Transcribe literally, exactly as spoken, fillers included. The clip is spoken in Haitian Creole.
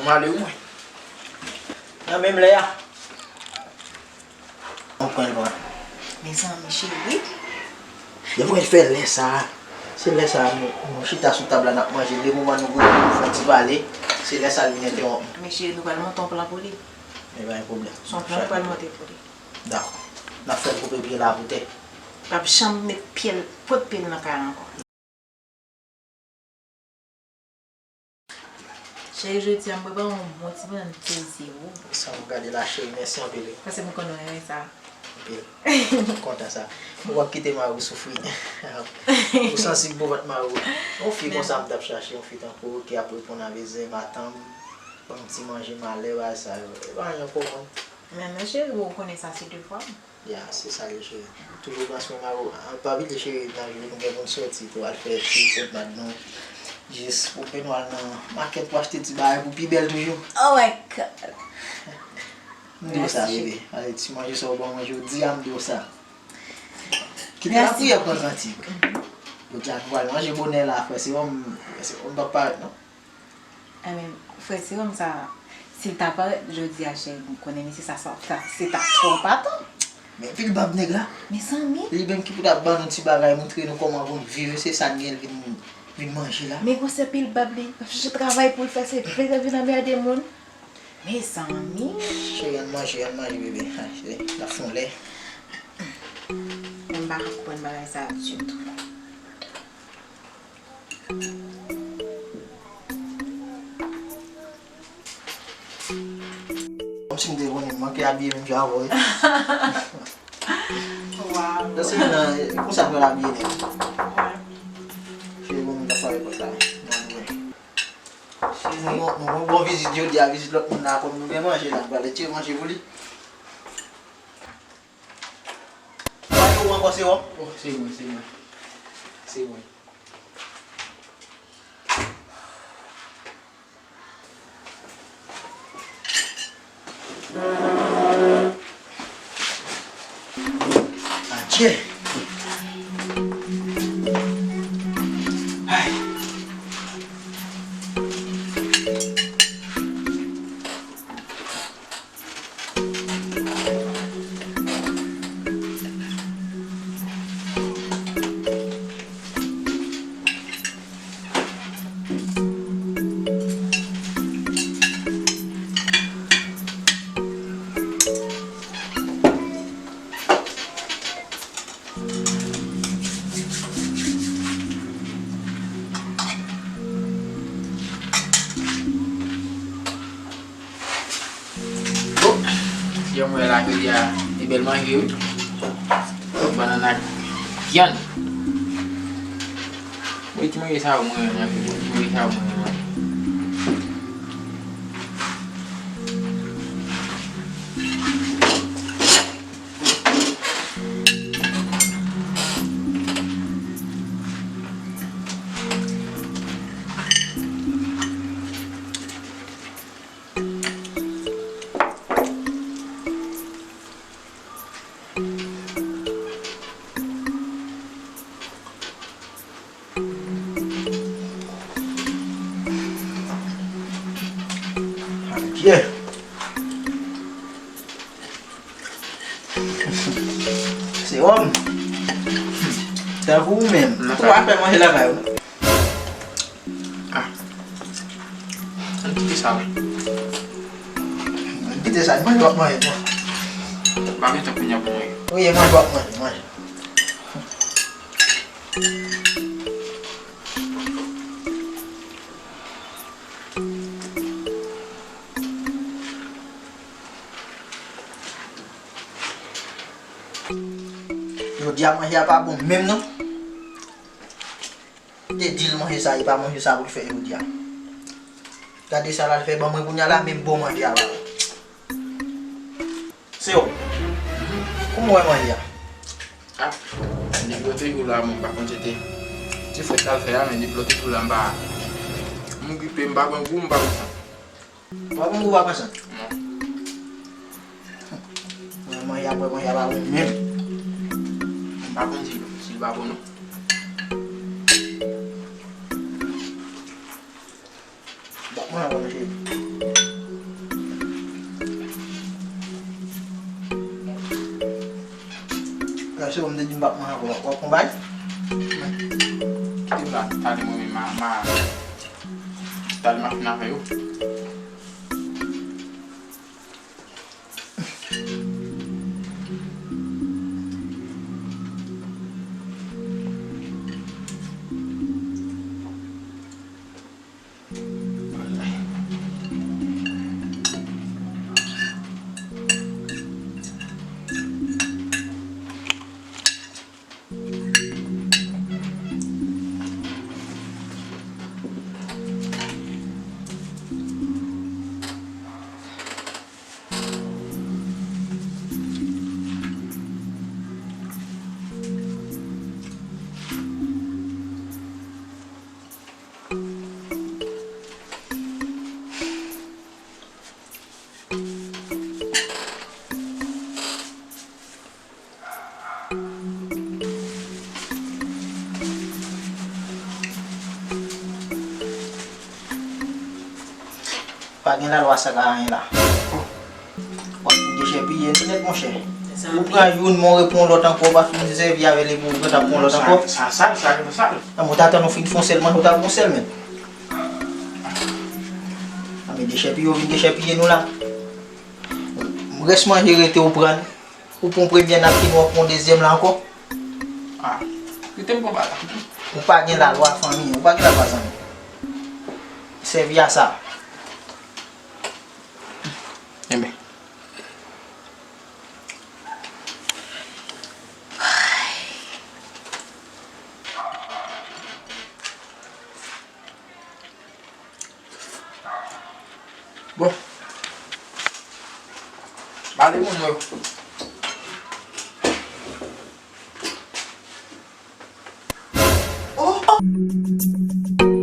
M ale wi mwen. Nan menm lè a. Mwen pran l pran. Mezanmi, cheri. Depi mwen fè lè sa a, se lè sa a nou, nou chita sou tab la, n ap manje. Le moman nou goute, nou fè yon ti pale, se lè sa a li vin entewonp nou. Men cheri, nou pral monte yon plan pou li. E pa gen pwoblèm. Se yon plan nou pral monte pou li. Dakò. N ap fè l koupe pye l a pou tè. L p ap janm met pye l, pwent pye l nan kay la ankò. Cheri, jodi a, m prepare yon bon ti bannann peze, wi. Sa m gade la, cheri, mèsi anpil, wi. Paske m konnen w renmen sa. Anpil. M kontan sa. Ou p ap kite mari w soufri. Ou sansib pou vant mari w. Yon fi konsa m t ap chache, yon fi tankou w ki ap reponn a bezwen matant m, ban m ti manje malè, bagay sa yo. E pa anyen ankò, man. Men, men cheri, ou konnen sa se devwa m. Ya, se sa l ye, cheri. Toujou pran swen mari w. Anpil cheri, nan vi nou gen pou n soti pou al fè ti pwomad nou. Jis pou nou al nan makèt pou achte ti bagay pou pi bèl toujou. Oh my God. M di w sa, bebe. Ale, ti manje sa w ban mwen jodi a, m di w sa. Kite lapriyè pran kantik. Jodi a nou pral manje bonè la, frè Sewòm, frè Sewòm p ap parèt non. Enben, frè Sewòm sa, si l ta parèt jodi a, cheri, m konnen mesye sa, sa, sa, se t ap twò patan. Men pil bab nèg la. Mezanmi. Li menm ki pou ta ban nou ti bagay, montre nou kòman pou n viv, se sa n gen l vin, vin manje la. Men gwosè pil bab li, l ap chache travay pou l fè, se plezi vin anmède moun. Mezanmi. Cheri, ann manje, ann manje, bebe. Ay, cheri, n ap fè yon lè. Mwen m pa ka konprann bagay sa a ditou. Kòmsi m te konnen m manke abiye menm jan avè w wi. Wow. Nan semèn nan, e konsa m pral abiye nèg. Wi. Cheri, bon, m ta fè repòt la. Mwen, mwen. Cheri, nou, nou, nou bon vizit jodi a, vizit lòt moun la, kòm nou gen manje la, m pral retire manje pou li. Ou ankò Sewòm? Oh, se mwen, se mwen. Se mwen. Adje. Ay. Oh, jan mwen la jodi a, se bèl manje wi. Bannann ak vyann. Wi, ti manje sa yo mwen renmen manje. Wi, ti manje sa yo mwen renmen manje. Adye. Sewòm. Tankou ou menm. Ou pa fè manje lakay ou. Ah. Ann kite sa la. Ann kite sa, manje w ap manje, bon. M pa gen tan kounye a pou manje. Wi, manje w ap manje, manje. Jodi a manje a pa bon menm non. M te di l manje sa, e pa manje sa pou l fè jodi a. Gade sa l al fè ban mwen kounye a la, menm bon manje a pa bon. Sewòm, kòman w wè manje a? Ah, Diplo toujou la, mwen pa konn se te ti fwèt l al fè a, men Diplo toujou la, m pa, m gripe, m pa pran gou, m pa pran san. Ou pa pran gou, ou pa pran san? Non. Mwen manje apre manje a pa bon menm. M pa konn si, si l pa bon non. Bon, mwen manje. Se ou m te di m p ap manje avè w. W ap pran bay? Kite m la, talè mwen menm, ma, ma, talè m ap fin avè yo. Pa gen lalwa sa ka anyen la. W ap fin dechèpiye nou nèt, monchè. Ou pran youn, men w repran lòt ankò, w pa fin sèvi avè l, epi w gentan pran lòt ankò. Sa, sa sal, sa gentan sal. Nan, men w t atann ou fin fè yon sèl, manje, w t ap fè yon sèl, men. Nan, men dechèpiye, w vin dechèpiye nou la. Rès manje rete, w pran. Ou pran premyè napkin, w ap pran dezyèm la ankò. Ah, kite m konba la. Ou pa gen lalwa, fanmi. Ou pa gen lalwa, zanmi. Sèvi a sa. Enben. Bon. Ba li moun yo. Oh!